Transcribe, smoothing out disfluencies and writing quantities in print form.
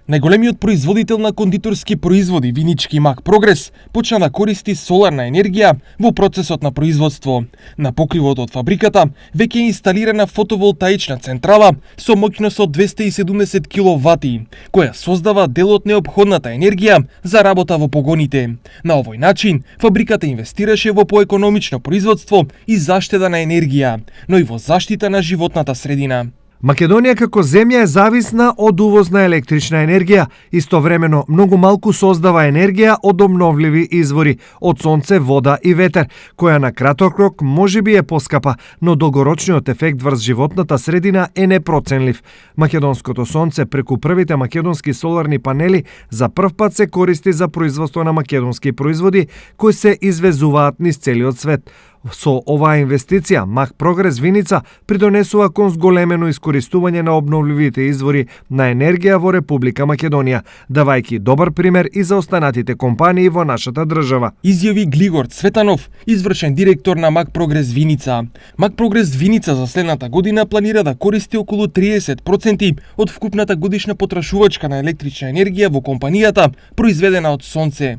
Најголемиот производител на кондиторски производи, винички Мак Прогрес, почна да користи соларна енергија во процесот на производство. На покривот од фабриката веќе е инсталирана фотоволтаична централа со моќност од 270 киловати, која создава дел од неопходната енергија за работа во погоните. На овој начин, фабриката инвестираше во поекономично производство и заштеда на енергија, но и во заштита на животната средина. Македонија како земја е зависна од увоз на електрична енергија, истовремено многу малку создава енергија од обновливи извори, од сонце, вода и ветер, која на краток рок можеби е поскапа, но долгорочниот ефект врз животната средина е непроценлив. Македонското сонце преку првите македонски соларни панели за прв пат се користи за производство на македонски производи кои се извезуваат низ целиот свет. Со оваа инвестиција, Мак Прогрес Виница придонесува кон зголемено искористување на обновливите извори на енергија во Република Македонија, давајќи добар пример и за останатите компании во нашата држава. Изјави Глигор Цветанов, извршен директор на Мак Прогрес Виница. Мак Прогрес Виница за следната година планира да користи околу 30% од вкупната годишна потрошувачка на електрична енергија во компанијата, произведена од сонце.